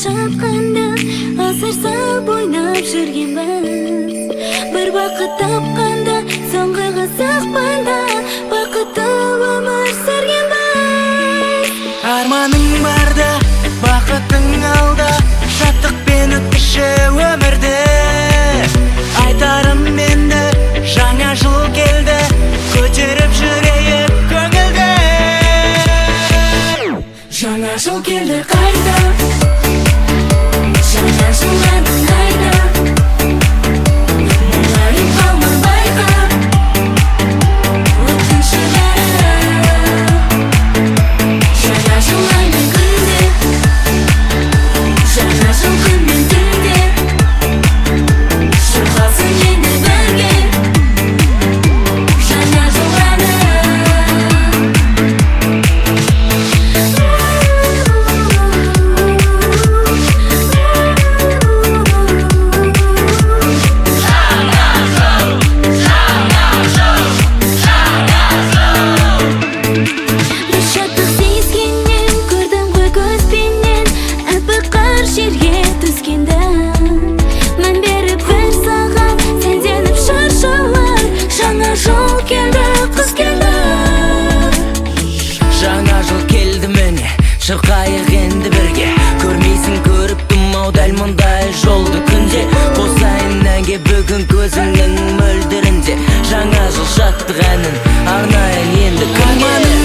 Жатқанда асыр сап ойнап жүргенбіз. Бір бақыт тапқанда, соңғы қызықпанда бақытты өмір сүргенбіз. Арманың барда, бақытың алда, шаттықпен өткізші өмірді. Айтарым енді, жаңа жыл келді, көтеріп жүрейік көңілді. Жаңа жыл келді қайта, жаңа жыл әнін қайда? Мұңайып қалма, байқа, өткінші бәрі. Жаңа жыл ай мен күнде, жаңа жыл күн мен түнде шырқалсын енді бірге жаңа жыл әні. Бір шаттық сезгеннен, көрдім ғой көзбенен аппақ қар жерге түскенді. Мән беріп бір сағат сәнденіп шыршалар. Жаңа жыл келді, қыс келді. Жаңа жыл келді міне, шырқайық енді бірге. Көрмейсің, көріп ау дәл мұндай жолды күнде. Қосайын әнге бүгін көзіңнің мөлдірінде. Жаңа жыл шаттық әнін арнайын енді кімге?